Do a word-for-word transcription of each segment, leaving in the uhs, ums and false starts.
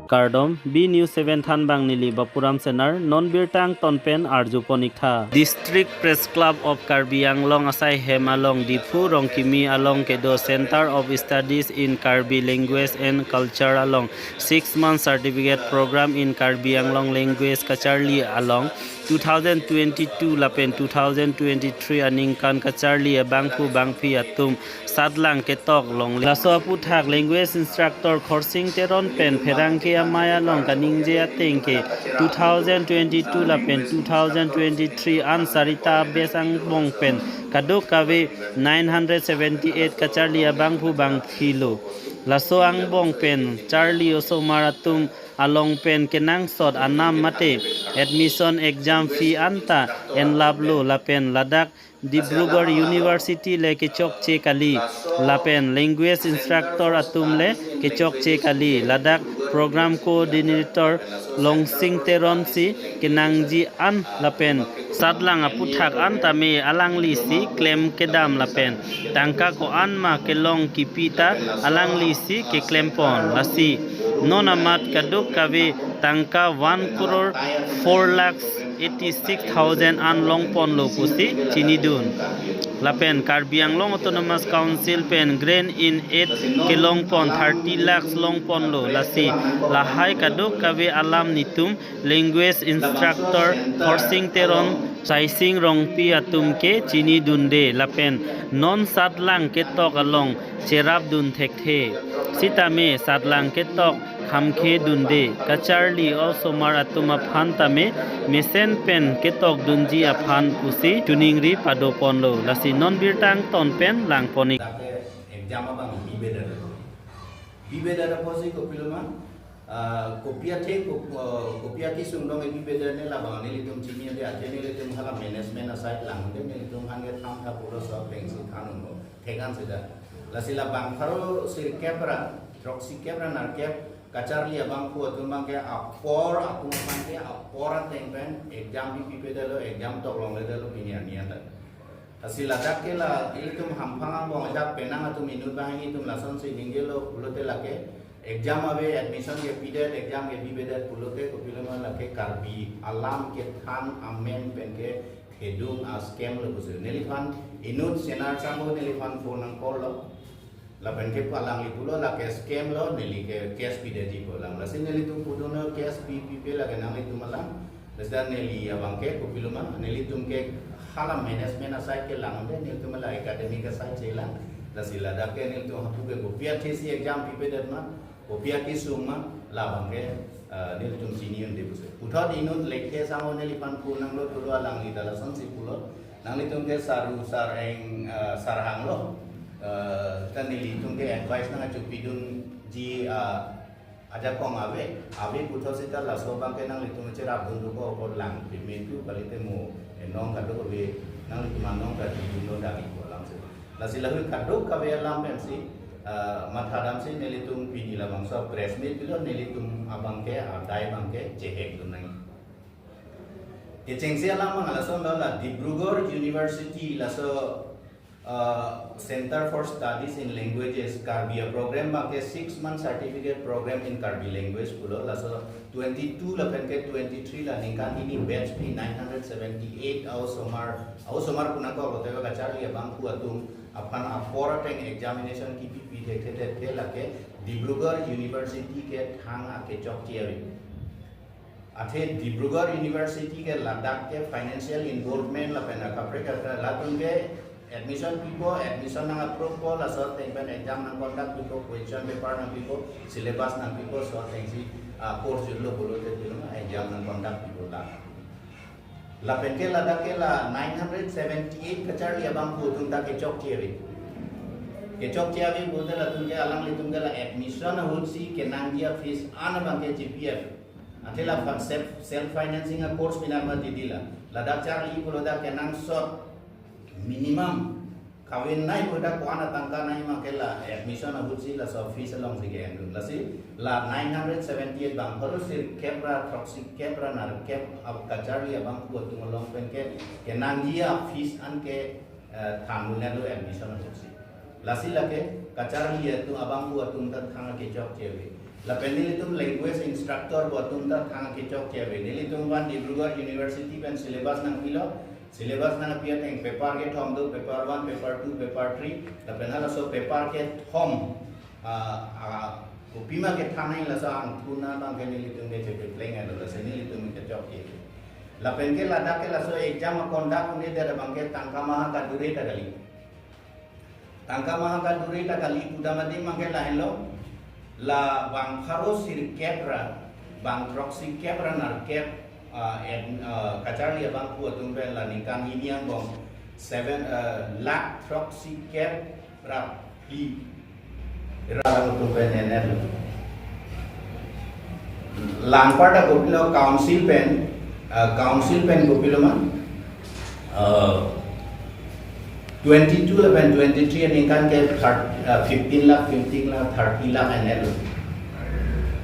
Kardom, B News seven thanbang neli Bapuram Senar, non birta angton pen arjupon ik tha. District Press Club of Karbi Anglong asai hem along Diphu Rongkimi along kedo Center of Studies in Karbi Language and Culture along six month certificate program in Karbi Anglong language kacharli along two thousand twenty-two lapen two thousand twenty-three aningkan kacharli abangphu bangphi atum satlang ketok longle. Laso aputhak language instructor Khorsing Teron pen pherangke amei along kaningje ateng ke two thousand twenty-two lapen two thousand twenty-three an sarita batch angbong pen kadokave nine hundred seventy-eight kacharli abangphu bangphi lo. Laso angbong pen charli osomar atum along pen kenangsot anam mate admission exam fee anta enlap lo lapen ladak Dibrugarh University le kechokche kali lapen language instructor atum le kechokche kali. Ladak program coordinator Longsing Teron si kenangji an lapen satlang aputhak an tame alangli si klem kedam lapen tangka ko-an ma kelong kipi ta alangli si keklempon. Lasi non amat kadokave tangka one crore four lakhs eighty six thousand an longponlo pusi chinidun. Lapen Karbi Anglong Autonomous Council pen grant in aid kelongpon thirty lakhs longponlo. Lasi lahai kadokave alam nitum language instructor Khorsing Teron, Saising Rongpi atum ke chinidunde lapen non satlang ketok along cherapdun thekthe. Sitame satlang ketok khamkhe dunde, kacharli osomar atum aphan tame mesen pen ketok dunji aphan pusi choningri padoponlo. Lasi non birta angton pen langpon ik. Dak exam abang bibedet. Bibedet apotsi kopiloma, ah, kopi athe, kop-, ah, kopi akesung dong bibedet ne labang nelitum chini ade athe nelitum hala management aside lang de nelitum hangke tham tha pulo so pengsi than unlo. Thekan sida. Lasi labang pharo sirkep ra, throksi kep ra nerkep, kacharli abangphu atum abangke apor atum abangke apor ateng pen exam bipipedetlo, exam tok longledetlo pini arni anta. Lasi ladak ke la ilitum hamphang angbong ajak penang atum inut banghini atum lasonsi ningjelo pulote lake exam ave, admission kepidet, exam kepipedet pulote kopiloma lake Karbi alam kethan amen pen ke thedung a-scam lo pusi. Neliphan inut Senar sangho neliphan phone nang call lo. Lapen ke alangli pulo lake scam lo, neli ke cash pidetji pu alam. Lasi nelitum pudunlo cash pi pipe lake nanglitum alam. Lasi neli abangke kopiloma, nelitum ke hala management aside ke lang de, nelitum la academic aside si lang. Lasi ladak ke nelitum hapu ke kopi athesi exam pipedet ma, kopi akesung ma, labang ke, eh, nelitum chini unde pusi. Puthot inut Lekthe sangho neliphan phone nanglo pulo alangli ta lasonsi pulo. Nanglitum ke saru sareng, eh, sarhang lo. Eh, ta nelitum ke advice nangchepidunji, eh, ajakong ave, ave puthot seta laso abangke nanglitum cherapdun do ko ko lang payment tu kalite mo, eh, nong kadokave nanglitum anong kadodun lo dagi ko alam si. Lasi lahai kadokave alam pensi, eh, mathadamsi nelitum pini labangso press meet pilo nelitum abangke adai abangke chehekdun nang. Kechengsi alam abang lason la Dibrugarh University laso, uh, Center for Studies in Languages Karbi a-program abangke six month certificate program in Karbi language pulo laso twenty-two lapen ke twenty-three la ningkan hini batch pi nine hundred seventy-eight a-osomar, a-osomar punako lote kacharli abangphu atum aphan apor ateng examination kipipi thekthe lake Dibrugarh University ke thang akechokche ave. Athe Dibrugarh University ke ladak ke financial involvement lapen akaprek akaprek latum ke admission pipo, admission nang approve po, laso ateng pen exam nang conduct pipo, question paper nang pipo, syllabus nang pipo, so atengsi, ah, course jutlo pulote piloma exam nang conduct pipo la. Lapen ke ladak ke la nine hundred seventy-eight kacharli abangphu atum ta kechokche ave. Kechokche ave pulote latum ke alanglitum ke la admission ahutsi kenangji a-fees an abangke chepi ave. Athe la fa-, self, self financing a-course pinar ma didi la. Ladak charli pulo dak kenangsot minimum kave nai pulo dak ko-an atangka nai ma ke la admission ahutsi laso fees alongsi ke-endun. Lasi la nine hundred seventy-eight abang pharo sirkep ra throksi kep ra nerkep a-kacharli abangphu atum along pen ke kenangji a-fees an ke, eh, thandun lo admission ahutsi. Lasi lake kacharli atum abangphu atum ta thang akechokche ave. Lapen nelitum language instructor pu atum ta thang kechokche ave. Nelitum aphan Dibrugarh University pen syllabus nangpilo. Syllabus nangpi ateng paper kethom do, paper one, paper two, paper three. Lapen halaso paper kethom, ah, ah, kopima kethan nangji laso angthun abang ke nelitum ke chepepleng alo, lasi nelitum kechokche. Lapen ke ladak ke laso exam conduct un-edet abang ke tangka maha kadure ta kali. Tangka maha kadure ta kali pudam adim abang ke lahenlo. La bang pharo sirkep ra, bang throksi kep ra nerkep, ah, en, ah, kacharli abangphu atum pen la ningkan hini angbong seven, ah, lakh throksi kep ra phli ra atum pen enetlo. La anparta kopilo council pen, ah, council pen kopilo ma, ah, twenty-two lapen twenty-three aningkan ke thir-, ah, fifteen lakh, fifteen lakh, thirty lakh enetlo.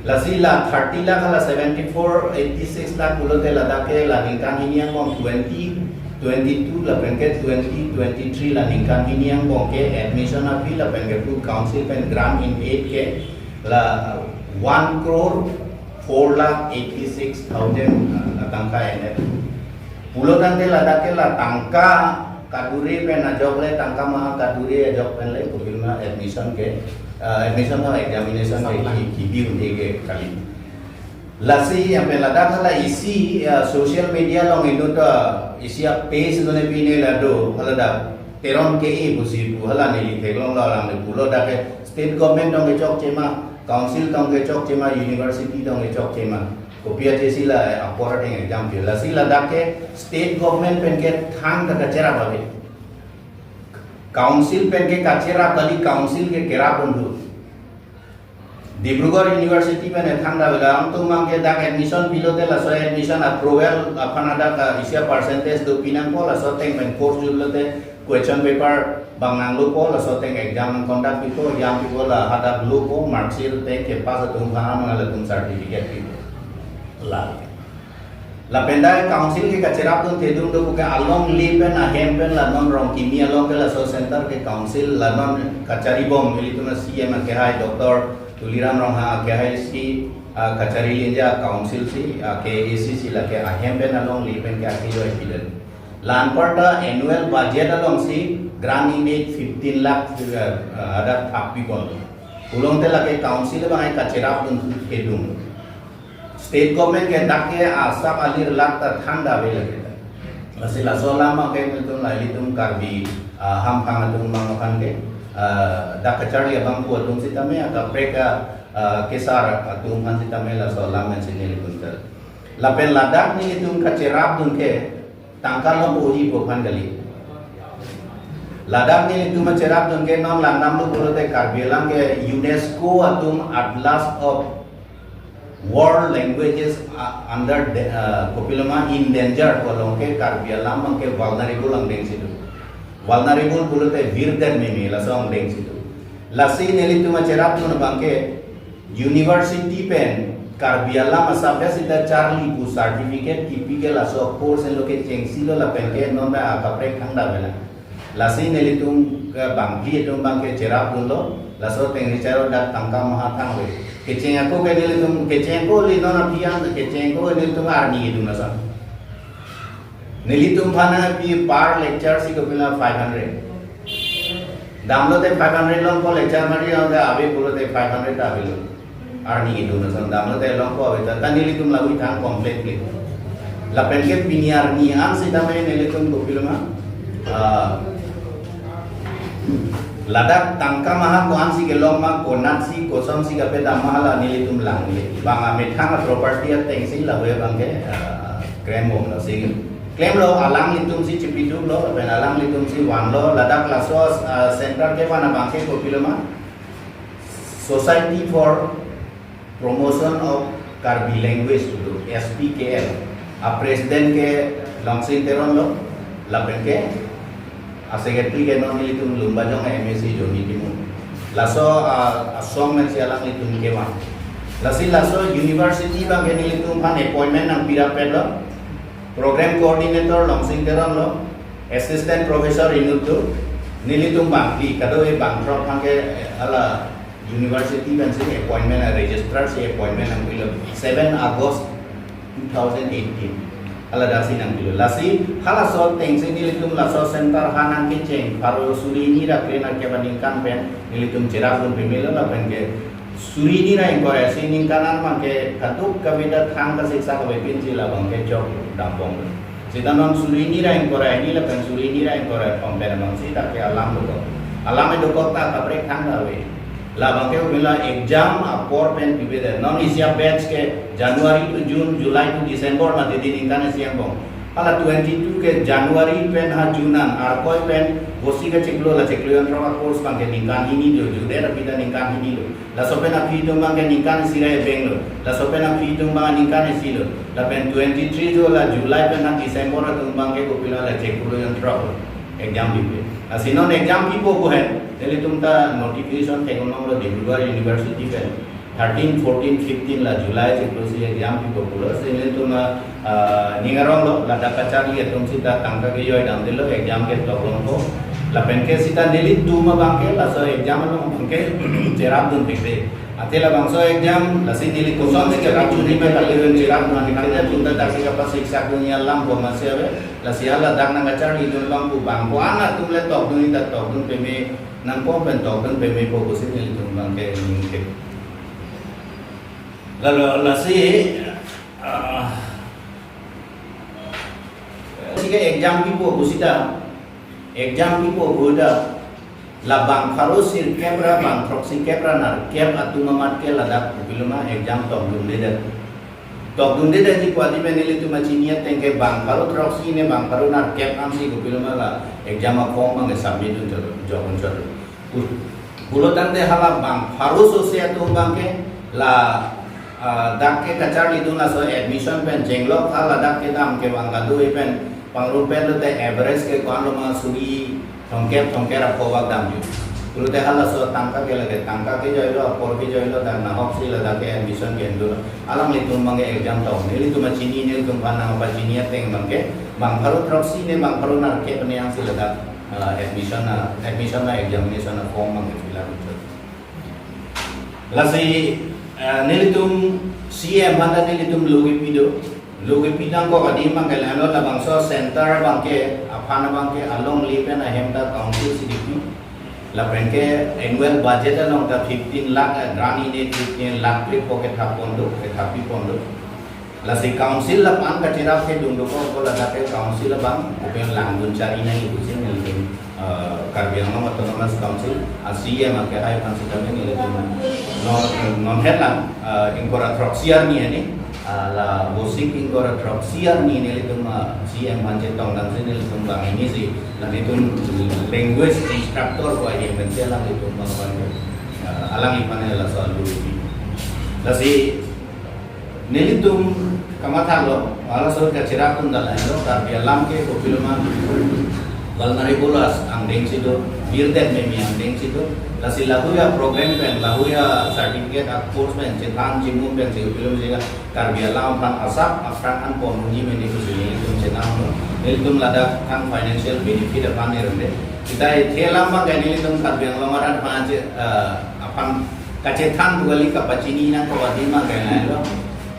Lasi la thirty lakh hala seventy-four, eighty-six lakh pulote ladak ke la ningkan hini angbong twenty twenty-two lapen ke twenty twenty-three la ningkan hini angbong ke admission a-fee lapen ke pu council pen grant in aid ke la one crore four lakh eighty-six thousand, ah, tangka endet. Pulo tangte ladak ke la tangka kadure pen ajok le, tangka maha kadure ajok pen le kopima admission ke, ah, admission or examination ke ki, kibi un-e ke kali. Lasi yang pen ladak hala isi, ah, social media along inut, ah, isi a-page done pine la do, hala dak Teron K/A pusi pu hala neli theklonglo, alang le pulo dak ke state government tong kechokche ma, council tong kechokche ma, university tong kechokche ma. Kopi aje si la apor ateng exam ke. Lasi ladak ke state government pen ke thangta kacherap ave. Council pen ke kacherap kali, council ke kerap un-e do. Dibrugarh University pen ethang davela, angtum abang ke dak admission pilote laso admission approval aphan hadak, ah, isi a-percentage dopinangpo, laso ateng pen course jutlote question paper bang nanglopo, laso ateng exam conduct pipo, jam pipo, la hadak lopo, mark sheet ateng ke pass atum aphan mangala atum certificate pipo. La. Lapen dak council ke kacherapdun thedung do puke alongle pen ahem pen la non Rongkimi along ke laso center ke council la non kacharibom ilitum a-C M akehai Doctor Tuliram Ronghang akehai si, ah, kachari linja council si, ah, K A C si lake ahem pen alongle pen ke akehai pidun. La anparta annual budget alongsi grant in aid fifteen lakh, ah, ah, hadak thap pipon. Pulote lake council abang ke kacherapdun thedung. State government ke dak ke asap alir lak ta thang dave lake ta. Lasi laso alam abang ke nelitum la ilitum Karbi, ah, hamphang atum abang aphan ke, ah, dak kacharli abangphu atum sitame akaprek, ah, kesar atum aphan sitame laso alam pen si nelitum tel. Lapen ladak nelitum kacherapdun ke tangka longpo ji pu aphan kali. Ladak nelitum kacherapdun ke non langdamlo pulote Karbi Anglong ke UNESCO atum Atlas of World Languages, uh, under the, uh, kopiloma in danger pu along ke Karbi Anglong abang ke vulnerable angdeng si do. Vulnerable pulote virdet meme laso angdeng si do. Lasi nelitum kacherapdun abang ke university pen Karbi Anglong asap sita charli pu certificate kipi ke laso course lo ke chengsilo lapen ke non ta akaprek thang dave la. Lasi nelitum ke bangphli atum abang ke cherapdunlo, laso ateng richaro dak tangka maha thang ave. Kecheng ako ke nelitum, kecheng ako le non apian, kecheng ako nelitum arni kedun asap. Nelitum aphan pi per lecture si kopilo five hundred. Damlote five hundred longpo, lecture mari ave pulote five hundred ta avelo. Arni kedun asap damlote longpo ave ta, ta nelitum lahui thang complain ke. Lapen ke pini arni an sitame nelitum kopiloma, ah, ladak tangka maha ko-an si kelong ma, konat si, koson si kapadam ma hala nelitum langle. Bang amethang a-property ateng si lahui abang ke, ah, klembom lasi. Klemlo, alanglitum si chipiduklo, lapen alanglitum si vanlo, ladak laso, ah, center kevan abang ke kopiloma Society for Promotion of Karbi Language pu do, S P K L. A-president ke Longsing Teron lo, lapen ke a-secretary ke non nelitum Lumbajong M A C Johnny Timung. Laso, ah, asong pen si alanglitum kevan. Lasi laso university abang ke nelitum aphan appointment nangpirap petlo. Program coordinator Longsing Teron lo, assistant professor inut do, nelitum bangphli, kadokave bangthrok aphan ke, eh, hala University pensi appointment, a registrar si appointment nangpilo seven August two thousand eighteen. Hala dak si nangpilo. Lasi halaso atengsi nelitum laso center ha nangkecheng pharo suri hini ra kre-nerkep aningkan pen nelitum cherapdun pemelo lapen ke suri hini ra ingkoi ra isi aningkan an abangke kadokave ta thang kasiksak avepinsi labangke chokdambom. Sita non suri hini ra ingkoi ra hini lapen suri hini ra ingkoi ra thom pen abangsi dak ke alam dokok. Alam dokok ta kaprek thang ta ave. Labangke kopilo exam apor pen pipedet. Non isi a-batch ke January to June, July to December mati di ningkan isi angbong. Hala twenty-two ke January pen ha June an, Arkoi pen Vosik kachiklo la chiklo jon throk a-course abangke ningkan hini do, June ra pita ningkan hini lo. Laso pen aphi atum abangke ningkan isi ra ebeng lo. Laso pen aphi atum abang ningkan isi lo. Lapen twenty-three jo la July pen ha December atum abangke kopilo la chiklo jon throk lo. Exam pipe. Lasi non exam pipo pu hen. Nelitum ta notification theklonglo Dibrugarh University pen. Thirteen, fourteen, fifteen la July chiklo si exam pipo pulo. Si nelitum, ah, ning aronglo, ladak kacharli atum sita tangka kejoi damdetlo, exam ke toklongpo. Lapen ke sita nelitum abangke, laso exam along abangke cherapdun thekde. Athe labangso exam, lasi neli koson si cherapdun ni pen kali pen cherapdun ni kali atum ta dak si kapasiksak dun ni alam ko masi ave, lasi hala dak nangkacharlidun abang pu bang ko an atum le tokdun ni ta tokdun peme, nangpon pen tokdun pemepo pusi nelitum abangke ningke. Lalu lasi, ah, si ke exam pipo pu sita, exam pipo pu ta, la bang pharo sirkep ra bang throksi kep ra nerkep atum amat ke ladak kopiloma exam tokdundedet. Tokdundedet ji kwadi pen nelitum achini ateng ke bang pharo throksi ne bang pharo nerkep ansi kopiloma la exam a-form abang submit dun chot, jokdun chot. Pu-, pulo tangte hala bang pharo sose atum abangke la, ah, dak ke kacharlidun laso admission pen chenglok hala dak kedam kevang kadokave pen pangrum pen lote average ke ko-an lo ma suri thomkep thomkep ra phovak damji. Pulote halaso tangka ke lake tangka kejoilo, apor kejoilo, dak nahok si ladak ke admission ke-en dunlo. Alanglitum abangke exam tong. Nelitum achini, nelitum aphan nangpachini ateng abangke bang pharo throksi ne bang pharo nerkep ne ansi ladak ah, admission a, admission a examination a-form abang fill up chot. Lasi, ah, nelitum C M aphan ta nelitum lo kepi do. Lo kepi nangkok adim abangke lalo labangso center abangke aphan abangke alongle pen ahem ta council si kepi. Lapen ke annual budget along ta fifteen lakh, ah, grant in aid fifteen lakh pe ko kethap pon do, kethap pi pon do. Lasi council aphan kacherap ke dung dokok ko ladak ke council abang open langdun chari nangji pusi nelitum, eh, Karbi Anglong Autonomous Council, ah, C M ake hai aphan sitame nelitum non, non helang, eh, ingkoi ra throksi arni ani, ah, la Vosik ingkoi ra throksi arni nelitum, ah, C M aphan chetong damsi nelitum bang ini si, la nelitum language instructor ko ahi mense la nelitum bang bang, eh, alangli aphan laso alu ini. Lasi nelitum kamathalo, halaso kacherap atum ta lahelo, Karbi alam ke kopiloma vulnerable as angdeng si do, birdet meme angdeng si do, lasi lahui a-program pen, lahui a-certificate a-course pen, chethan chimum pensi kopiloma jega, Karbi alam aphan asap, aphrang an pon unji mene pusi nelitum chenam lo, nelitum ladak tang financial benefit aphan ne rende. Kita ithe alam abang nelitum Karbi Anglong arat aphan che, eh, aphan kachethan pu kali kapachini nangkok adim abang kainai lo.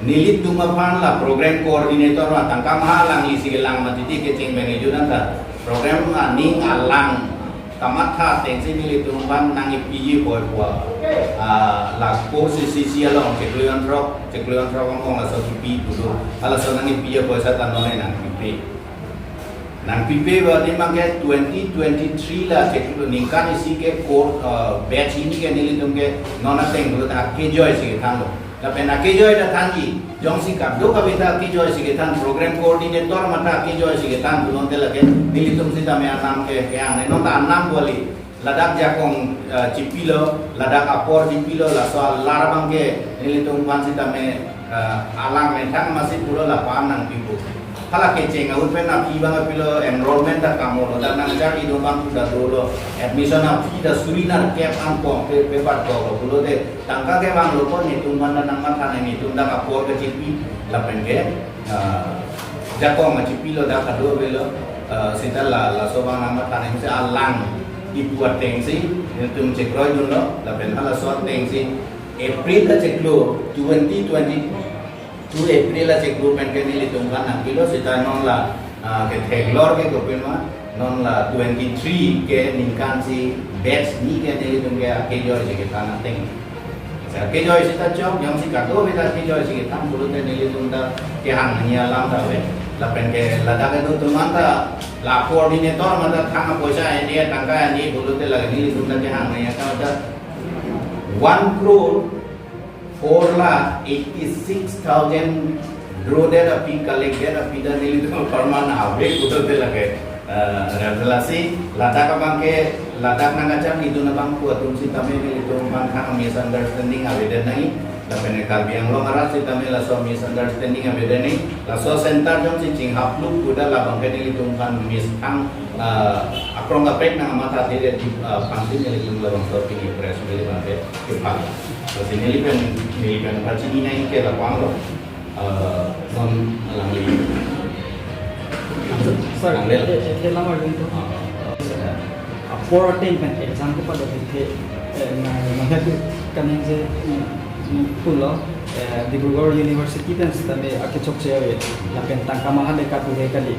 Nelitum aphan la program coordinator ma tangka ma alangli si kelang mati di kecheng bang eju nang ta. Program aning alang kamatha atengsi nelitum aphan nangkepiji poi pua. Ah, la course isi isi along chiklo jon throk, chiklo jon throk angbong laso kipi dulu. Halaso nangkepiji poi seta non ne nangpipe. Nangpipe ba adim abangke twenty twenty-three la chiklo ningkan isi ke course, eh, batch hini ke nelitum ke non ateng pulote akejoi si kethanlo. Lapen akejoi ta thanji, jongsi kadokave ta akejoi si kethan, program coordinator mate akejoi si kethan pulote lake nelitum sitame anam ke, ke-an, non ta anam pu kali. Ladak jakong, eh, chipilo, ladak apor chipilo, laso alar abangke nelitum aphan sitame, eh, alang nethang masi pulo lapu-an nangpipo. Hala kecheng ahut pen aphi abang apilo enrollment ta kamo lo, dak nangcharlidun abang ta dolo, admission aphi ta suri nerkep an pon pe, pe par to lo pulote tangka kevanglo ko nelitum aphan ta nangmatha nang, nelitum dak apor kechipi lapen ke, eh, jakong chipilo dak kado avelo, eh, sita la, laso abang nangmatha nang si alang ipu atengsi nelitum chekroi dunlo, lapen halaso atengsi April achiklo, twenty twenty-two April achiklo pen ke nelitum aphan nangpilo, seta non la, ah, ketheklong ke kopima, non la twenty-three ke ningkan si batch ni ke nelitum ke akejoiji kethan ateng. Sa kejoiji ta chok, jongsi kadokave ta kejoiji kethan pulote nelitum ta kehang nangji alam ta ave. Lapen ke ladak kedo atum anta la coordinator mata thang apoisa ani, tangka ani pulote la nelitum ta kehang nangji akam ta one crore four lakh eighty-six thousand dro det aphi, collect det aphi ta nelitum apharman ave pulote lake, eh, rel lasi ladak abang ke, ladak nangkacharlidun abang pu atum sitame nelitum aphan thang misunderstanding avedet nangji. Lapen Karbi Anglong arat sitame laso misunderstanding avedet nangji. Laso center jongsi chinghaplo puta labang ke nelitum aphan mis thang, eh, akrong kaprek nangmatha thedet, eh, aphansi nelitum labangso pini press release abang ke kepha. Lasi neli pen, neli pen pachini nangji ke lapu-an lo. Eh, non alangli. Sir, Angle. Eh, eh, eh, lamar dun to. Ah. Apor ateng pen exam kepadok athe, eh, na, na, na, kaningje, mm, mm, pulo, eh, Dibrugarh University pen sitame akechokche ave, lapen tangka maha le kapu he kali.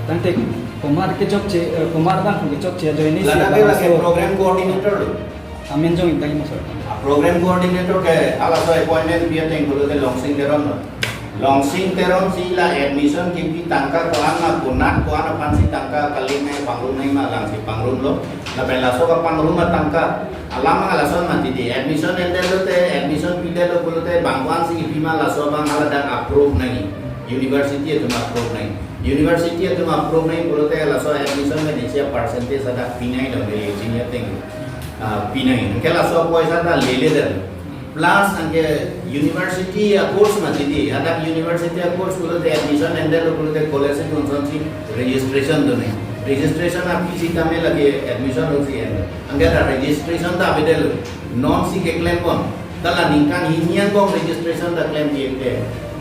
Tangte komat kechokche, eh, komat abang kechokche ajoine si ladak ke lake laso program coordinator lo. Amen jong ingtang imo, sir. Ah, program coordinator ke halaso appointment pi ateng pulote Longsing Teron lo. Longsing Teron si la admission kipi tangka ko-an ma konat ko-an aphansi tangka kaling nangji pangrum nangji ma alangsi pangrumlo. Lapen laso kapangrum atangka alam halason mati di. Admission endetlo te, admission pidetlo pulote bang ko-ansi kipi ma laso abang haladak approve nangji. University atum approve nangji. University atum approve nangji pulote laso admission ke nisi percentage hadak pi nangji dam de jing ateng. Ah, pi nangji. Anke laso apoisa ta lele dan. Plus anke university a-course mati di. Hadak university a-course pulote admission endetlo pulote college atum asonsi registration do nangji. Registration aphi sitame lake admission do si en. Anke ta registration ta avedetlo. Non si keklem pon. Ta la ningkan hini angbong registration ta klem pi ke.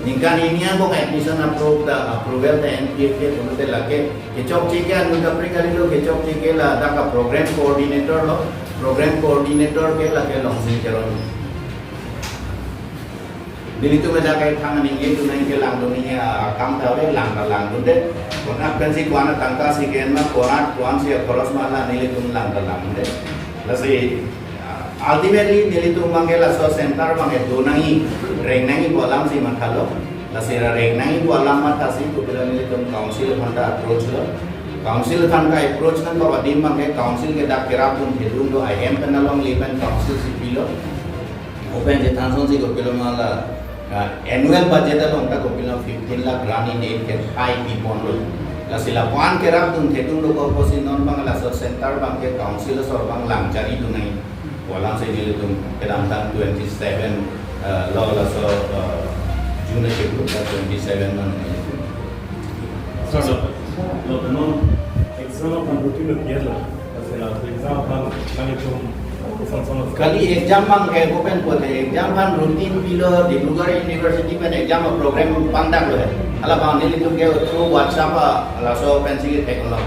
Ningkan hini angbong admission approve ta, approval ta en pi ke pulote lake kechokche ke anu ta prekali lo, kechokche ke ladak a-program coordinator lo, program coordinator ke lake Longsing Teron. Nelitum dak ke thang ningje tu nangji ke langdun nangji akam ta ave, lang ta langdunde. Konat pensi ko-an atangka si ke-en ma, konat ko-ansi akhoros ma la nelitum lang ta langdunde. Lasi, ah, ultimately nelitum abang ke laso center abang ke do nangji, reng nangji pu alamsi mathalo. Lasi ra reng nangji pu alam mathasi kopilo nelitum council aphan ta approach lo. Council aphan ta approach nangkok adim abang ke council ke dak kerapdun thedung do, I M pen alongle pen council si pilo. Open je thansonsi kopilo ma la, ah, annual budget along ta kopilo fifteen lakh run in aid ke hai pi ponlo. Lasi lapu-an kerapdun thedung dokok pusi non abang laso center abang ke council asor abang lang charlidun nangji. Walang si nelitum kedamtang twenty-seven, eh, lo laso, eh, June achiklo ta twenty-seven man nelitum. Sir, lo, lo, non exam aphan routine lo kiya lo. Kasi la exam aphan nelitum son son. Kali exam abang ke open pulote exam aphan routine pilo, Dibrugarh University pen exam program pangdaklo. Hala abang nelitum ke through WhatsApp a laso pensi theklong.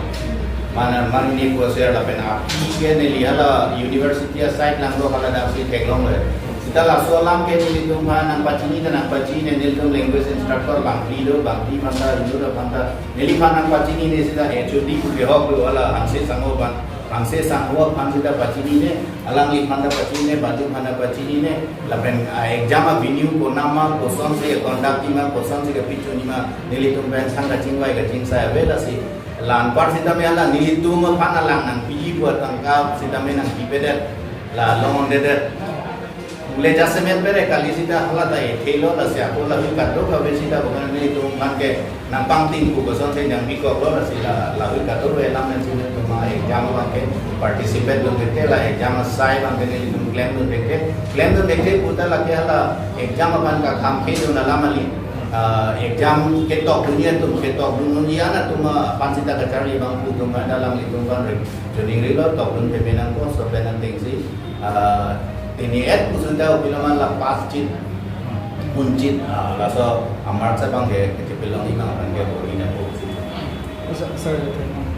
Mane mane ni ko share lapen aphi ke neli hala university a-site langlo, haladaksi theklonglo. Seta laso alam ke nelitum aphan nangpachini ta nangpachini, nelitum language instructor bangphli do, bangphli aphanta, Hindu aphanta, neliphan nangpachinine seta H O D pu kehok do, hala Hanse Sangho aphan, Hanse Sangho aphan seta pachinine, alangliphan ta pachinine, Baju aphan ta pachinine, lapen, ah, exam a-venue konat ma, kosonsi conduct ji ma, kosonsi kepi chun ji ma, nelitum pen sang kachingvai kachingsai ave. Lasi la anpar sitame hala nelitum aphan alang nangpiji pu atangka sitame nangpipedet, la longledet. Pule jasemet pere kali seta hala ta ethelo, lasi ako lahei kadokave seta bukan nelitum aphan ke nangpangting pu kosonsi nangpikoklo, lasi la lahei kadokave alam nangsi nelitum exam abang ke participate dun thekthe, la exam asai abang ke nelitum klemdun thekthe, klemdun thekthe puta lake hala exam aphan kakham kedun alam kali. Ah, exam ketokdunji atum ketokdun, unji an atum aphan seta kacharli abang pu atum ada alanglitum aphan ri, joning rilo, tokdun peme nangkok, laso pen atengsi, ah, tini et pu seta kopilo ma la pass chit, un chit, ah, laso a-marks abang ke kachepilongji abang aphan ke bor-i nangkok. Sir, sir,